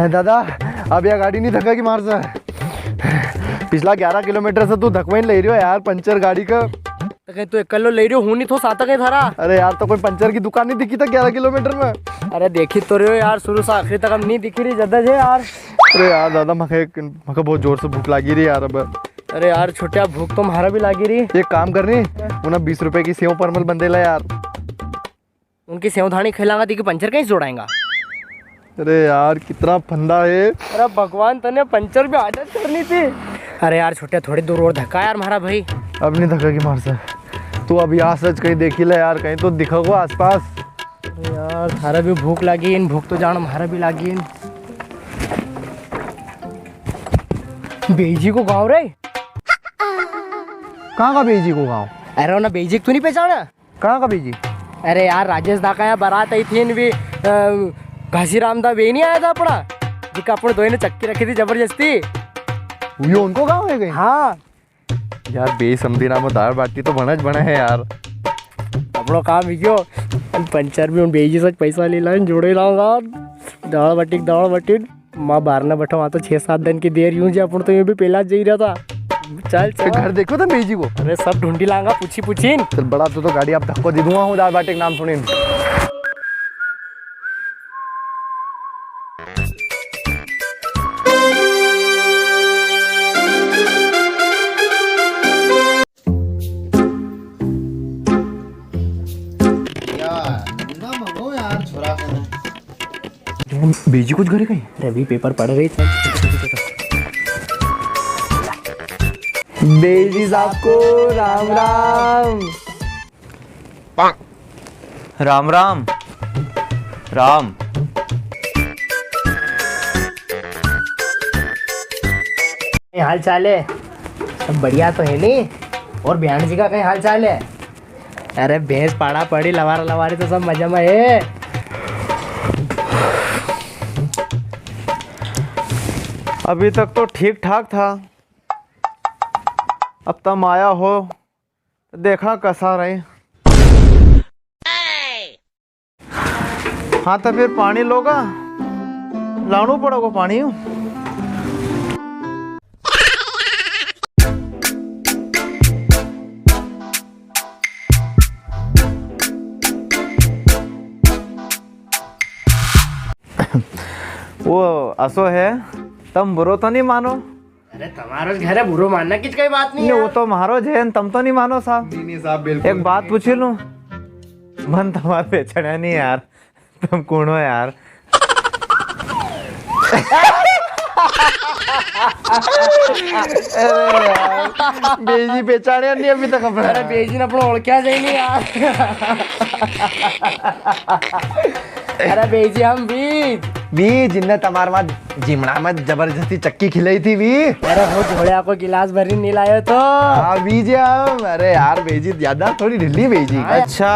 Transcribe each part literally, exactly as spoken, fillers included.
ए दादा, अब या गाड़ी नी धकेगी मार से। पिछला ग्यारह किलोमीटर से तू धकवाई ले रियो यार, पंचर गाड़ी का। तो कई तू एकलो ले रियो, हूँ नी थो साथ कई थारा? अरे यार, तो कोई पंचर की दुकान नी दिखी था ग्यारह किलोमीटर में? अरे देखी तो रियो यार, शुरू से आखिरी तक हम नी दिखी री जद जे यार। अरे यार दादा, मखे, मखे बहुत जोर से भूख लागी री यार अब। अरे यार छोट्या, भूख तो म्हारा भी लागी री। एक काम करनी, उन्हें बीस रुपए की सेव परमल बंदे ला यार। उनकी सेव धाणी खिलांगा, ती की पंचर कहीं से जोड़ाएंगा? अरे यार, कितना फंदा है। अरे भगवान, तने पंचर भी आदत करनी थी। अरे यार छोट्या, थोड़ी दूर और धक्का यार म्हारा भाई। अब नी धक्का की मार से। तू अब यहाँ सच कहीं देखी ले यार, कहीं तो दिखेगो आसपास। अरे यार, थारा भी भूख लागी इन, भूख तो जानो म्हारा भी लागी इन। बेईजी को गांव रे। कहाँ का बेईजी को गांव? अरे ना, बेईजी को तू नी पहचाना? कहाँ का बेईजी? अरे यार, राजेश दा का यहाँ बारात आई थी न, वी, अ, घासीराम दा वे नी आया था अपना, जिका अपने दोई ने चक्की रखी थी जबरदस्ती। यो उनको गांव है कहीं? हाँ। यार, बेईजी समधी ना में दाल बाटी तो बना ज बना है यार। अपनो काम ही गयो। पंचर भी उन बेईजी से पैसा ले लाइन, जोड़े लाऊंगा। दाल बाटी, दाल बाटी। माँ बारना बैठा, वहाँ तो छह सात दिन की देर यूं जे, अपन तो यूं भी पहला जाई रहा था। चल, चल। घर देखो तो बेईजी को। अरे, सब ढूंढी लांगा, पूछी पूछी। चल, बड़ा तू तो गाड़ी आप धक्को दे दूंगा, हूँ दाल बाटी के नाम सुनी। यार, ना मंगो यार, छोरा कने। बेईजी कुछ घरे कहीं? रवि पेपर पढ़ रही थी। बेईजी साहब को राम राम। राम राम। राम। कई हाल चाल है? सब बढ़िया तो है नी? और ब्याण जी का कई हाल चाल है? अरे भैंस पाड़ा पड़ी, लवारा लवारी तो सब मजा में है। अभी तक तो ठीक ठाक था, अब तम आया हो तो देखा कसा रहे। हाँ, तो फिर पाणी लोगा, लाणू पड़ेगो पाणी। वो असो है, तम बुरो तो नी मानो, अरे, तमारो घर है, बुरो मानना की कई बात नी नी, है। वो तो म्हारो ज है, तम तो नी मानो साहब। नी, नी साहब, बिल्कुल एक बात नी। पूछी लूं, मन तमारे पेचाण्या नी यार, तम कुण हो यार? अरे यार, बेईजी पेचाण्या नी अभी तक अपना। अरे, बेईजी ने अपनो ओळख्या ज नी यार। अरे बेईजी, हम बीज। बीज, जिनने तमार मां जिमणा में जबरदस्ती चक्की खिलाई थी वी। अरे, वो झोलिया को गिलास भरी नी लायो तो। हाँ, बीज हम। अरे यार, बेईजी, याददाश्त थोड़ी ढीली, बेईजी। हाँ। अच्छा,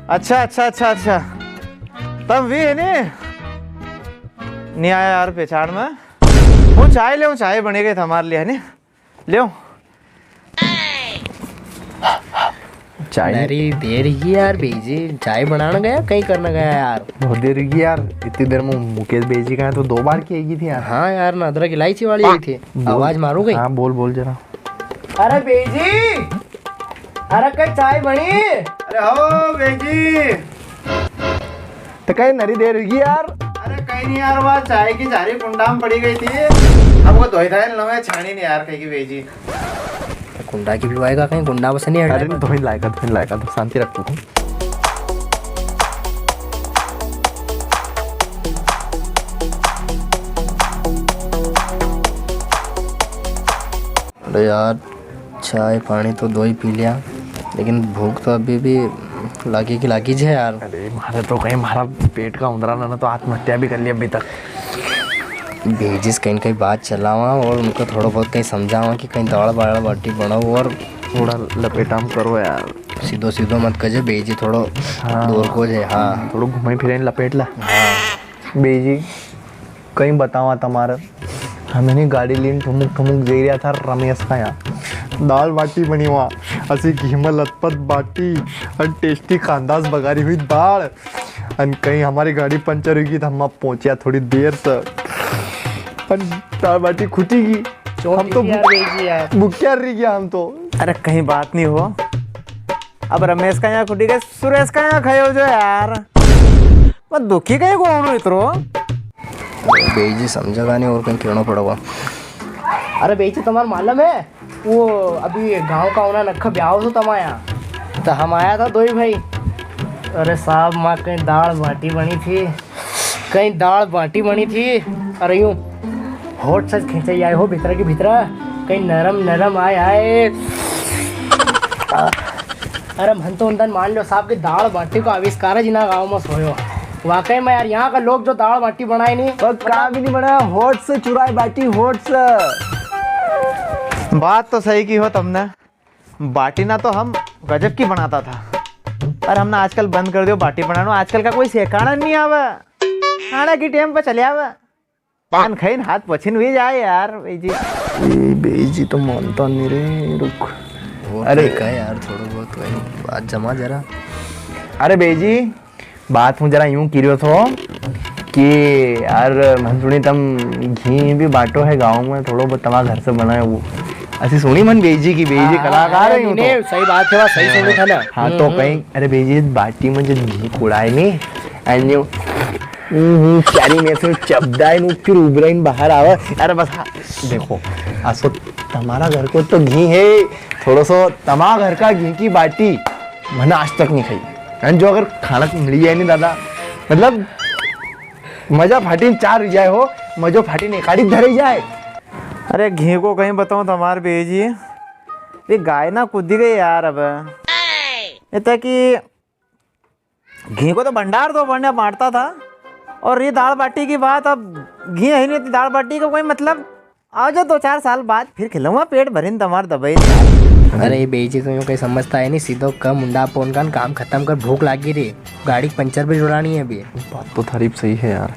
अच्छा, अच्छा, अच्छा, अच्छा। तम वी है नी? नी आया यार पेचाण में। वो चाय ले, वो चाय बणी गई तमारे लिए, है नी? ल्यो। चाय। अरे देर ही यार, बेईजी चाय बनाने गया, कई करने गया यार? बहुत देर हुई यार, इतनी देर में मुकेश बेईजी का है तो दो बार की आई थी यार। हाँ यार, ना अदरक इलायची वाली आई थी। बोल। आवाज मारो कई। हाँ, बोल, बोल जरा। अरे बेईजी, अरे कई चाय बणी? अरे हो बेईजी। तो कई नरी देर हुई यार। अरे कई नी यार, वा चाय की झारी कुंडा में पड़ी गई थी। अब वो धोई धाई लवे छाणी नी यार, कई की बेईजी। कुंडा की भी वाएगा कई, कुंडा बस नी हटा। अरे धोई लाएगा, धोई लाएगा, तो शांति रख तू। अरे यार, चाय पाणी तो दोई पी लिया, लेकिन भूख तो अभी भी लागी की लागी ज है यार। अरे, म्हारे तो कई, म्हारा पेट का उंदरा ना, ना तो आत्महत्या भी कर ली अभी तक। बेईजी से कई न कई बात चलावा और उनको थोड़ो बहुत कई समझावा कि कई दाल बाल बाटी बनाओ और थोड़ा लपेटाम करो यार। सीधो सीधो मत कजे बेईजी, थोड़ो हाँ। दूर को जे, हाँ। थोड़ो घुमाई फिराई लपेट ला। हाँ। बेईजी, कई बतावा तमारे, हम इनी गाड़ी लीन ठुमुक ठुमुक जई रिया था रमेश का यहाँ। दाल बाटी बनी वहाँ, असी घी में लथपथ बाटी और tasty कांदा से बघारी हुई दाल। अन कहीं हमारी गाड़ी पंचर हुई गई तो हम अब पहुंचा थोड़ी देर तक। अन दाल बाटी खुटी गई। हम तो यार, भूख-, बेजी यार। भूख्या रह गया हम तो। अरे कहीं बात नहीं हो, अब रमेश का यहाँ खुटी गई, सुरेश का यहाँ खायो जो यार। मैं दुखी कहीं को हूँ इतरो। बेजी समझेगा नहीं और कहीं कहना पड़ेगा। अरे बेजी, तुम्हारा मालूम है, वो अभी गांव का होना नख ब्याव तो तमाया, तो हम आया था दो ही भाई। अरे साहब, माँ कहीं दाल बाटी बनी थी, कहीं दाल बाटी बनी थी। अरे यूं होठ से खींचे आए हो भीतर की भीतर, कहीं नरम नरम आए आए। अरे मन तो उन दिन मान लो साहब की दाल बाटी को आविष्कार है जिना गांव में सोयो। वाकई में यार, यहाँ का लोग जो दाल बाटी बनाए नहीं, और का भी नहीं बनाया, होठ से चुराए बाटी, होठ से। बात तो सही की हो तुमने, बाटी ना तो हम गजब की बनाता था, पर हमने आजकल बंद कर दियो बाटी बनानो। आजकल का कोई सेकाना नहीं आवे, खाना की टेम पे चले आवे। पान खाइन हाथ पछिन भी जाए यार, बेजी। ए, बेजी तो मानता नहीं रे, रुक। अरे। ठीक है यार, थोड़ा बहुत वही बात जमा जरा। अरे बेजी, बात हूँ जरा यूं की रह्यो थो कि यार, मन सुनी तम घी भी बाटो है गाँव में, थोड़ो बहुत तमा घर से बनाए वो। ऐसी सुनी मन बेजी की, बेजी हाँ, कलाकार हाँ, है यूं नहीं, तो। नहीं, सही बात है, सही सुनी था ना। हाँ, हम्म, तो हम्म। कहीं, अरे बेजी, बाटी में जो घी कुड़ाए नी, and you, हम्म, चारी में से चबदाइन फिर उबराइन बाहर आवा। अरे बस, हाँ, देखो, असो तमारा घर को तो घी है, थोड़ो सो तमा घर का घी की बाटी मने आज तक नहीं खाई। And जो अगर खाना मिली जाए नी दादा, मतलब, मजा फाटी चार रह जाए हो, मजो फाटी ने काढ़ी धरी जाए। अरे घी को कहीं बताऊं तमार बेजी, ये गाय ना कूदी गई यार। अब इतना कि घी को तो भंडार दो बढ़िया बांटता था, और ये दाल बाटी की बात, अब घी है नहीं तो दाल बाटी का कोई मतलब। आ जाओ दो चार साल बाद, फिर खिलाऊंगा पेट भरीन तमार दबाई। अरे ये बेजी तो यूं कहीं समझता है नहीं, सीधो कम मुंडा फोन का काम खत्म कर, भूख लागी री, गाड़ी पंचर भी जुड़ानी है अभी। बात तो थारी सही है यार।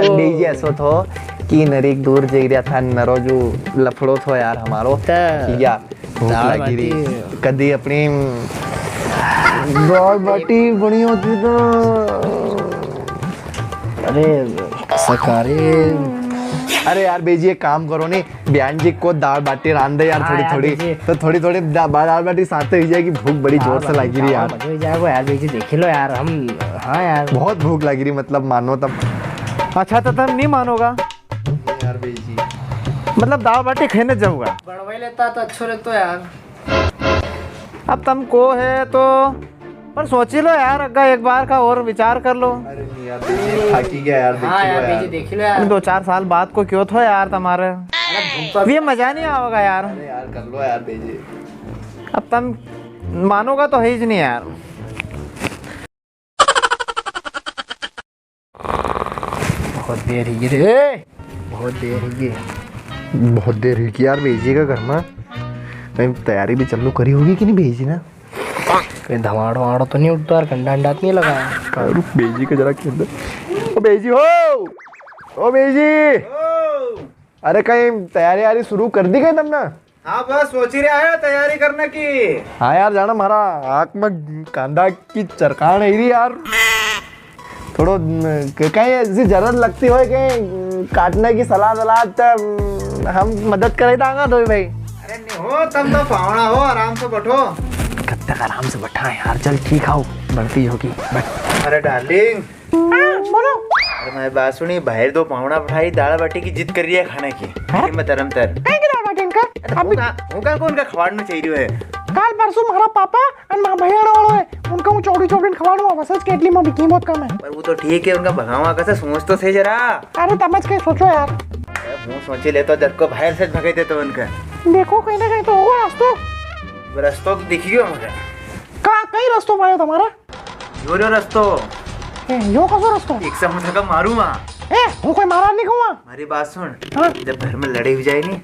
बेजी ऐसो थो कि नरीक दूर जई रिया था, नरो जो लफड़ो थो यार हमारो। तो ठीक है। भूख दाल लागी री। बाटी। कदी अपनी दाल बाटी बनी होती तो। अरे सकारी। अरे यार बेजी, एक काम करो नी, बयान जी को दाल बाटी रांध दे यार, हाँ थोड़ी यार, थोड़ी। बेजी। तो थोड़ी थोड़ी दा-, दाल बाटी साथ ही हो जाएगी, भूख बड़ी दाल जोर से बाटी लागी री यार। मजा ही जाएगा यार बेजी, देखी लो यार हम। हाँ यार। बहुत भूख लागी री, मतलब मानो तब। अच्छा तो तुम नहीं मानोगा। यार बेजी। मतलब दाल बाटी खाने जाऊंगा। बनवाई लेता तो अच्छो रहतो यार। अब तम को है तो, पर सोची लो यार, अग्गा एक बार का और विचार कर लो। अरे नहीं यार, बेजी, थाकी गया यार, हाँ देखी यार, लो यार। बेजी, देखी लो यार। दो चार साल बाद को क्यों थो यार तुम्हारे? अरे भूख तो ये मजा नहीं आओगा यार। अरे यार, कर लो यार, बेजी। अब तुम मानोगा तो है ही नहीं यार। बहुत देर ही रे, बहुत देर ही। बहुत देर हुई कि यार बेजी का घर में कहीं तैयारी भी चालू करी होगी कि नहीं बेजी ना? कहीं धमाड़ो आड़ो तो नहीं उठता यार, कंडा अंडा तो नहीं लगा? रुक, बेजी का जरा के अंदर। ओ बेजी हो, ओ बेजी, अरे कहीं तैयारी आरी शुरू कर दी कहीं तुमने? हाँ, बस सोची रहा है तैयारी करने की। हाँ यार, जाना म्हारा आँख में कांदा की चरकाण है री यार। थोड़ो, न, क-, कहीं ऐसी जरूरत लगती हो कहीं काटने की सलाह दलाह, तो हम मदद करे दांगा दो भाई। अरे नहीं हो, तुम तो पावणा हो, आराम से बैठो। कब तक आराम से बैठा है यार, चल ठीक आओ, बढ़ती होगी, बैठ। अरे डार्लिंग, हाँ, बोलो। अरे, म्हारी बात सुनी, बाहर दो पावणा बैठा है, दाल बाटी की जिद कर रही है खाने की। हैं? हिम्मत धर्म तर। कहीं की दाल बाटी इनका? अरे, अभी हूँ का, हूँ का को उनका खवाड़ना चाहिए है। काल परसों म्हारा पापा अन म्हारा भैया आने वालो है, उनका हूँ चौड़ी चौड़ी खवाड़ूंगा, बस केटली में भी कीमत कम है। पर वो तो ठीक है, उनका भगावा कैसे, सोच तो सही जरा। अरे, तमज कहीं सोचो यार। अरे, हूँ सोची लेतो, जद को बाहर से भगाई देतो उनका। देखो, कहीं ना कहीं तो होगा रास्तो। रास्तो तो दिख गयो मुझे। का, कहीं रास्तो पायो तुम्हारा? यो रो रस्तो। ए, यो कसो रस्तो? एक से हूँ थका मारूंगा। ए, हूँ कोई मारा नहीं कहूँगा। म्हारी बात सुन। हाँ? जब घर में लड़ाई हुई जाए नी,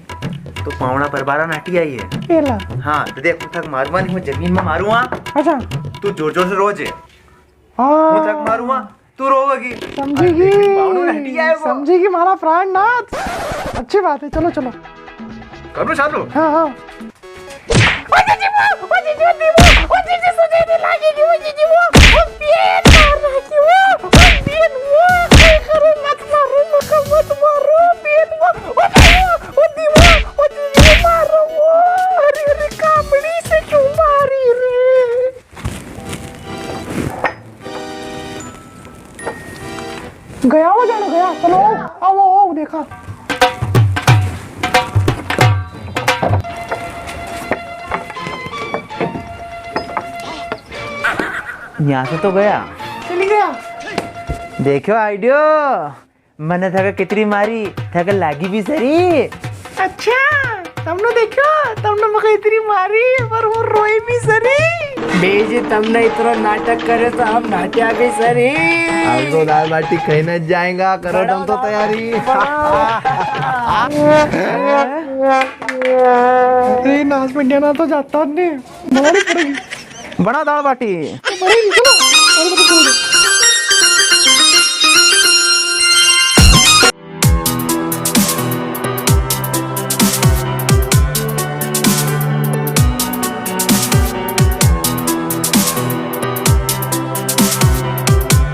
तो पावणा परबारा नाटी आई है। एला। हाँ, तो देख, हूँ थक मारूंगा नहीं, हूँ जमीन में मारूंगा। अच्छा। तू जोर जोर से रोजे। हाँ। हूँ थक मारूंगा, तू रोवेगी। समझी अरे, लेकिन पावणो नाटी आएगो। समझी कि म्हारा प्राणनाथ। अच्छी बात है, चलो, चलो। करूँ चालू? हाँ, हाँ। ओ जीजी, ओ जीजी, ओ जीजी। ओ जीजी, सुजई नी लागेगी, ओ जीजी, वो, ओ बेन मार नाखी, वो, ओ बेन, वो, कई करो, मत मारो, मका मत मारो, बेन, वो, ओ दीवा, ओ दीवा, ओ जीजी, वो मारो, वो, अरे, अरे, कामड़ी से क्यों मारी रे? गया वो जाने गया। चलो, आओ, आओ, आओ, देखा। यहाँ से तो गया। चली गया। देखो आइडियो, मने थाके कितरी मारी, थाके लागी भी सरी। अच्छा, तमने देखो, तमने मका इतरी मारी, पर वो रोई भी सरी। बेजी, तमने इतरो नाटक करे तो हम नाट्या भी सरी। हम तो दाल बाटी खाई ना जाएगा, करो तुम तो तैयारी। ए, नाच में देना तो जाता नहीं। बड़ा पड़ेगी। बना दाल बाटी। बड़ा ही निकलो।